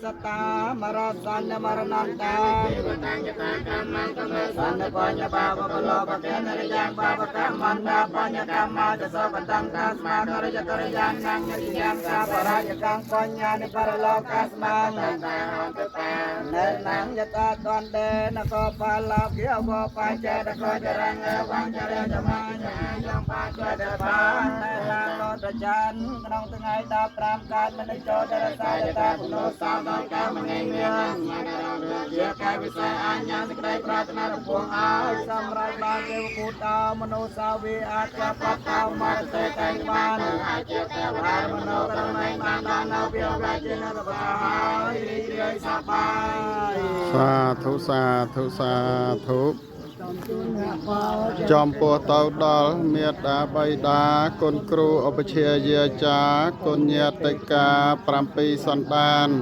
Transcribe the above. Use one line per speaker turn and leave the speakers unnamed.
សតាមរសញ្ញមរណន្តាសន្នបញ្ញបាបបលោបកេនរិយ៉ាងបាបកម្មន្តាបញ្ញកម្មាចសបតੰតាស្មាករយករយ៉ាងនੰនិយ៉ាងសាបរាជកੰបញ្ញនិបរលោកាស្មានៅណាងយតាតន្តេនកោបាឡាគិវបច្ចេតកោចរងវញ្ចរចមញ្ញយំបាចតបាននៅឡាកោតច័ន្ទក្នុងថ្ងៃ15កើតមនិចោចរសាយតាពុនោសោដល់កាមនីមានជាកាយវិសេសអញ្ញាសេចក្តីប្រាថ្នារពងឲ្យសម្រាប់បានទេវគូតោមនោសាវីអាចបតោមរសេតែងបានអាចជាទេវតាមនោក្រមៃបានដល់នៅវាវជានរបាហើយរីករាយសប្បាយ
សាធុសាធុសាធុចំពោះទៅដល់មេត្តាបិតាគុណគ្រូឧបជាយាចារ្យគុណញាតិកា7សន្តាន។